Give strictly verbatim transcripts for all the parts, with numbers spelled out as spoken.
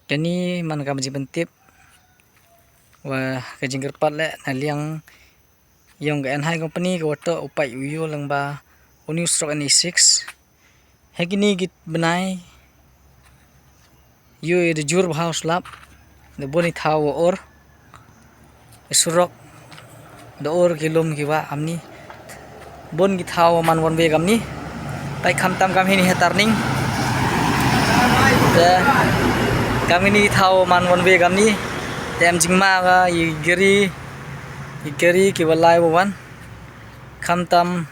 Kane man ka jingpyntip wa ka jingkyrpad leh na liang yong ka Enhai Company ka wa toh u paip u ïoh lyngba u New Stroke N E six. Ha kine ki bnai ïoh da jur bha u slap, da bun i thaw wa ur. Surok da ur ki lum ki wah kamni. Bun ki thaw wa man one way kamni. Peit khamtam kam hini ha turning. Te kam hini ki thaw wa man one way kamni. Te em jingma ka i gari, i gari ki wa lai wa wan. Khamtam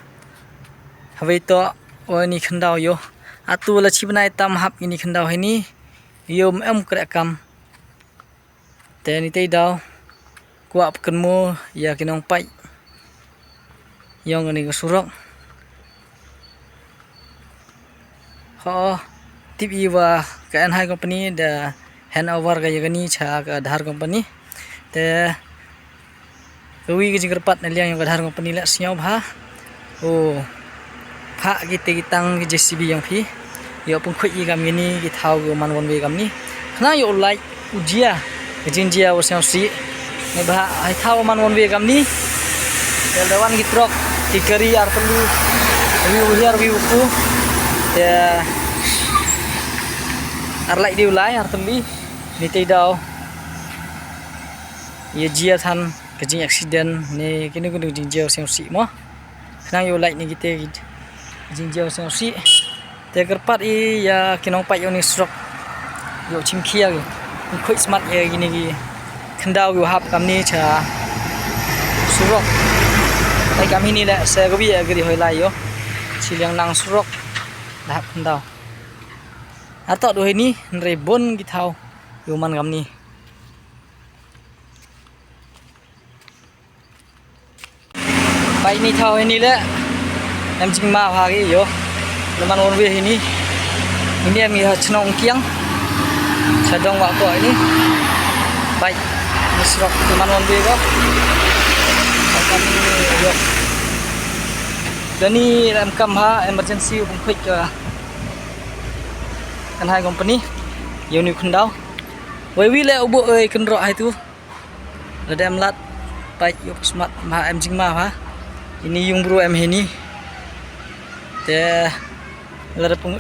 hawei toh wa ini khyndaw ïoh. Atu la chi bnai tam hap ini khyndaw hini. Ïoh em kreh kam. Te ini te i daw kwah pynkynmaw ïa ki nongpaip yong kane ka surok. Ho, tip i wa ka Enhai Company da hand over ka ïa kane cha ka Dhar Company. Te kawi ka jingkyrpad na liang yong ka Dhar Company leh sngewbha u phah kite ki tang ki J C B yong phi. Ïoh pynkhuid i kam ini ki thaw ki man one way kamni. Khnang ïoh u lait u jia ka jingjia wa sngewsih. Neibhah ha i thaw wa man one way kamni. Te da wan ki trok ki kari ar tylli. Wi u hiar wi u ku. Te ar lait di u lai ar tylli. Ini te i daw ïa jia than ka jing accident ne kino kino jingjia wa sngewsih mo. Khnang ïoh lait ne kite ki jingjia wa sngewsih. Te kyrpad i ïa ki nongpaip yong ini surok ïoh chimkhia ki, pynkhuid smat ïa kine ki khyndaw ki wa hap kamni cha surok. Peit kam hini leh se kawi ïa gari hoi lai ïoh. Chi liang nang surok da hap khyndaw. Atoh du hini hynrei bun ki thaw ïoh man kamni. Peit ini thaw hini leh em jingma bha ki ïoh. Lemman one way hini. Ini em ïa chnong kiang. Cha dong wa ko ini. Peit ini surok lemman one way ko. Peit ini ïoh. Kani em kam ha emergency u pynkhuid ka Enhai Company ïa une u khyndaw. Wei wi leh u buh wei kynroh hai tu. Lada em lad peit ïoh smat ma em jingma ha. Ini yung bru em hini. Te lada peng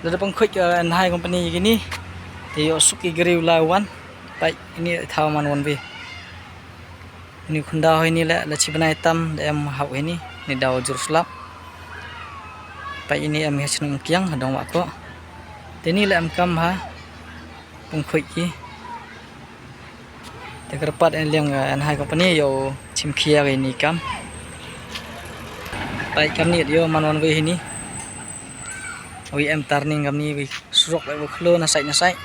lada pynkhuid ka Enhai Company kini. Te ïoh suk i gari u lai wan. Peit ini thaw man one way. Ini khyndaw hini leh la chi bnai tam da em hap hini. Ini daw jur slap. Peit ini em ha chnong kiang dong wa ko. Te ini leh em kam ha pynkhuid ki. Te kyrpad ïa liang ka Enhai Company ïoh chimkhia ka ini kam. Peit kamni ïoh man one way hini. Wi em turning kamni wi surok leh wa khlo na side na side.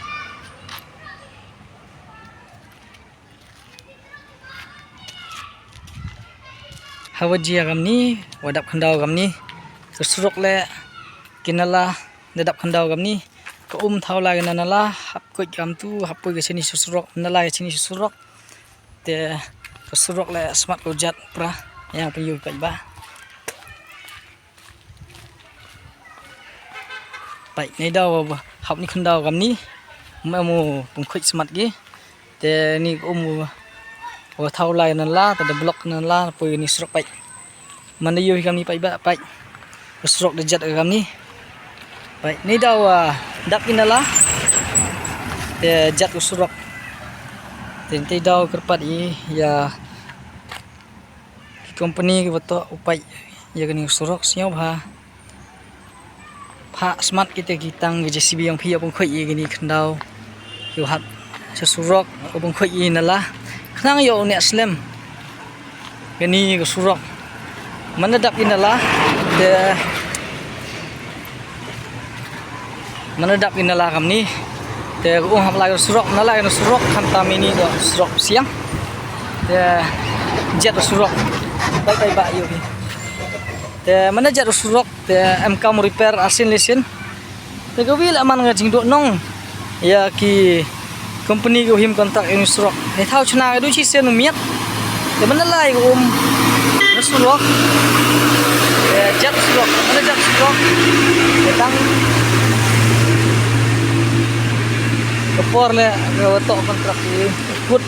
Hawa jia kamni wa dap khyndaw kamni. Ka surok leh ki nala da dap khyndaw kamni. Ka um thaw lai na nala hap kuid kam tu hap pui ka chini surok nala ka chini surok. Te ka surok leh smat ko jat pra yang pynïoh peit ba. Peit nei daw hap ni khyndaw kamni. Mo mo pynkhuid smat ki. Te ni um wa thaw lai na la te da block na la poi ni surok peit. Man da ïoh hi kamni peit ba peit. Surok da jat kamni. Peit ni daw dap ina la. Te jat u surok. Te ni daw kyrpad i ïa ki company ki ba toh u peit ïa kani u surok sngewbha. Phah smat kita ki tang ki J C B ïong phi ïa pynkhuid ïa kini khyndaw. Ïa hap sa surok ïa pynkhuid ïa na la. Khnang ïa u neh slem kani ka surok. Man da dap ïa na la te man da dap ïa na la kamni. Te ka um hap lai ka surok na la ka surok khamtam ini da surok siang. Te jet ka surok. Bye bye ba ïa phi. Te man da jet ka surok. Te em kam repair arsien lissien. Te ka wi la man ka jingduh nong ïa ki company ki u him kontrak ïa u surok. Hei thaw chna ka du chi sien u miat. Te man da lai ka um na surok. Te jet surok man da jet surok. Te tang ka Por le, nga wa toh kontrak i kut,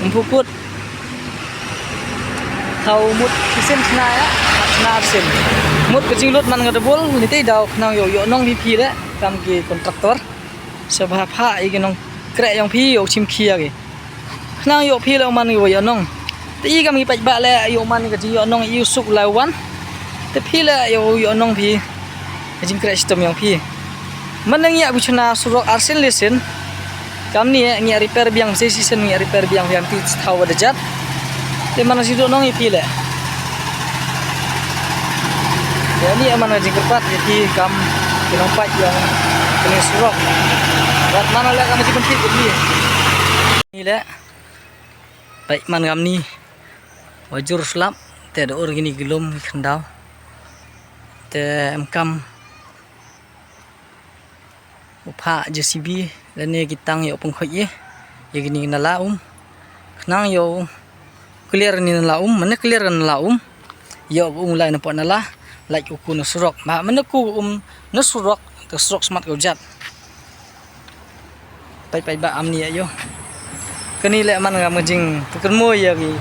mphu kut. Thaw mut kisin sna ya, sna sin. Mut ka jinglut man nga da bol, ni te daw khnang yow yoh nong phi phi le, kam ki kontraktor. Sa bha pha i ki nong kreh yong phi yow chim khia ki. Khnang yow phi le man ki wa yoh nong. Te i kam ki pait ba le yow man ka jing yoh nong i u suk lai wan. Te phi le yow yoh nong phi. Ka jing kreh chitom yong phi. Man nang ya bu chna surok arsin lisin. Kam ni ya ngi repair biang se season ngi repair biang biang ti thaw wa da jat. Te man si do nong i phi le. Ya ni man ka jing kyrpad ya ti kam ki nong pait yong kini surok. Wat man le kam jing phi ni. Ni le. Pait man kam ni. Wa jur slap te da ur kini ki lum ki khandaw. Te em kam u pha J C B lane ki tang yow pynkhoi ye. Ye kini nala um. Khnang yow clear ni nala um, mane clear nala um. Yow um lai na pot nala, lai u ku na surok. Ma mane ku um na surok, te surok smat ko jat. Pait pait ba am ni ya yo. Kani le man ngam jing pukir mo ya ki.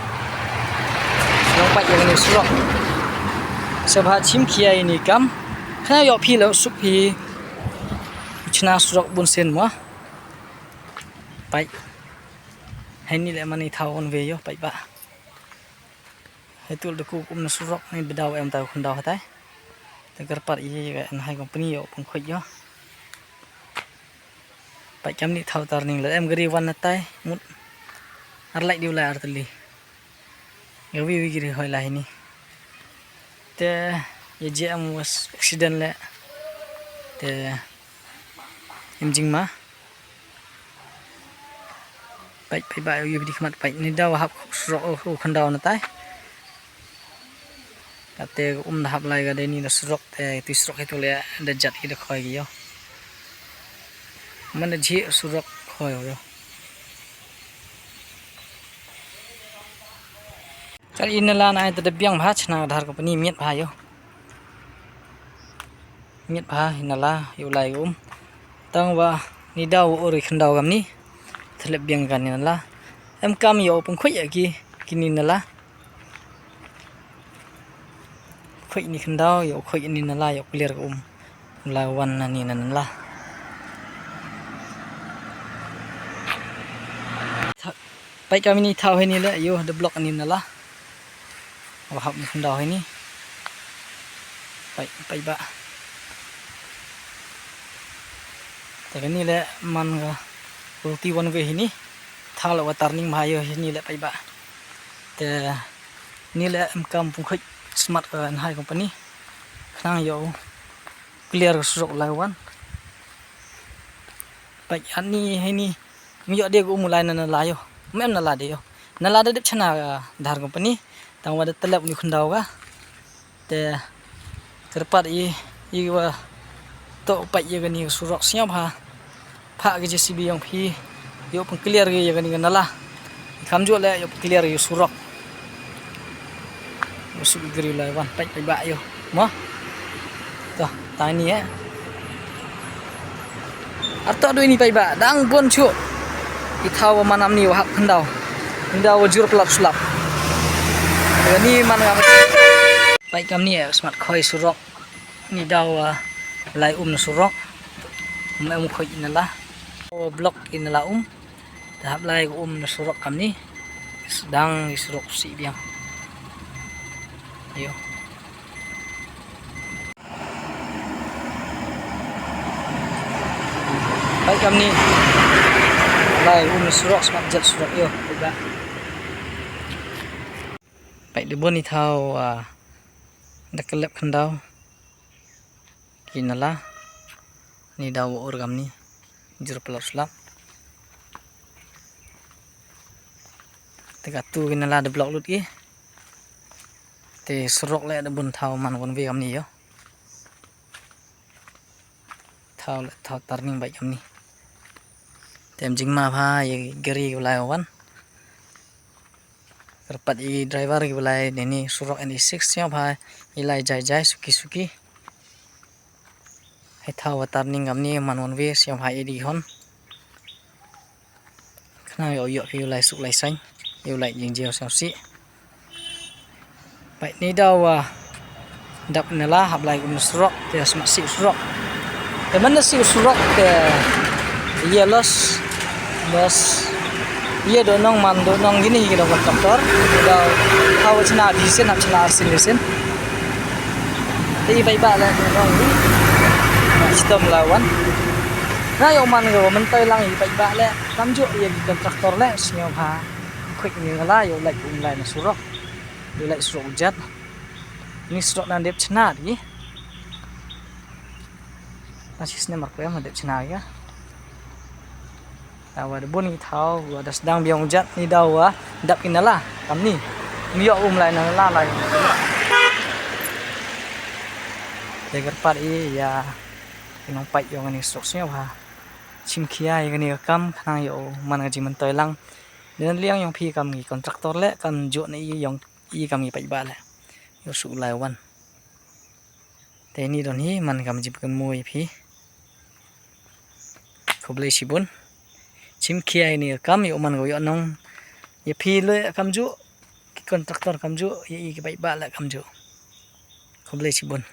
Nong pait ya ni surok. Sa bha chim khia ini kam. Khana yoh phi le suk phi. Chna surok bun sen mo. Pait. Hai ni le man i thaw on ve yo pait ba. Hai tul de ku kum na surok ni bedaw em tau khundaw hatai. Te kyrpad i ka en hai company yo pung khoi yo. Pait kam ni thaw tar ning le em gari wan na tai mut. Ar lai diu lai ar tali. Nga wi wi giri hoi lai ni. Te ya je am was accident le. Te im jing ma. Pait pait ba yu di khmat pait ni daw hap surok u khandaw na tai. Kate um na hap lai ga de ni na surok te ti surok itu le da jat i da khoi gi yo. Man da ji surok khoi yo. Kar ina la na ai ta da biang bha chna dhar company miet bha yo. Miet bha ina la yu lai um. Tang wa ni daw ur i khandaw gam ni. Thlep biang kan ina la. Em kam yo pung khoi ya ki kini na la. Khoi ni khandaw yo khoi ni na la yo clear um. Lai wan na ni na la. Pait kam ini thaw hini le yo de block ni na la. Wa hap ni khandaw hini. Pait pait ba. Te kani le man ga ruti one way hini. Thaw le wa turning ma yo hini le pait ba. Te ni le em kam pung khoi smat ka hai company. Khnang yo clear surok lai wan. Pait ani hini. Mi yo de gu mulai na na la yo. Mem na la de yo. Na la de dep chana dhar company. Tang wa de telep ni khandaw ga. Te kyrpad i i wa to pait ya gani surok siap ha. Pha ga J C B yong phi. Yo pung clear ya gani na la. Kam jo le yo pung clear yo surok. Yo su gri lai wan pait pait ba yo. Mo. To tani eh. Artok doi ni pait ba dang bon chu. I thaw wa manam ni wa hap khandaw. Khandaw wa jur pelap sulap. Ni man ngam. Pait kam ni eh smat khoi surok. Ni daw wa lai um na surok. Mai um khoi ina la. Wa block ina la um. Te hap lai um na surok kam ni. Sedang i surok si biang. Ayo. Pait kam ni. Lai um na surok smat jat surok yo. Pait ba. Pait de bon i thaw da kelep khandaw. Ki na la ni daw ur kam ni jur pelap sulap. Te ka tu ki na la de block lut ki. Te surok le de bun thaw man wan ve kam ni yo. Thaw le thaw turning bait kam ni. Tem jing ma pha ye gari ko lai wan. Kyrpad i driver ki balai deni surok N E six siang bha i lai jai jai suki suki. Hai thaw wa turning kam ni man one way siang bha i di hon. Na ïoh ïoh ïoh lai suk lai sain, ïoh lai jing jiaw sngewsih. Peit ni daw wa dap na la hap lai kum surok te smat sih surok. Te man na sih surok te ïa los los ïa do nong man do nong gini ki dong kontraktor. Daw hawa chna di sin hap chna ar sin di sin. Te i paidbah le do nong di. Stom lawan. Na ïoh man ga wa man tai lang i paidbah le kam ju ïa ki kontraktor le sngewbha. Quick ni nga la ïoh lai kum lai na surok. Ïoh lai surok u jat. Ni surok nan dep chna di. Na shi snem ar pem dep chna ya. Daw wa da bun i thaw wa da sdang biang u jat ni daw wa dap ki na la kam ni. Ni ïoh um lai na la lai. Te kyrpad i ïa ki nongpeit ïong ni surok sngewbha. Chim khia ïa kani ka kam khnang ïoh man ka jingmyntoi lang. Dei na liang ïong phi kam ki kontraktor le kam ju na i ïong i kam ki paidbah le. Ïoh suk lai wan. Te ni don hi man kam jip ka mui phi. Khublei shibun. Chim khia ïa ni kam ïoh man ka ïoh nong. Ïa phi le kam ju ki kontraktor kam ju ïa i ki paidbah le kam ju. Khublei shibun.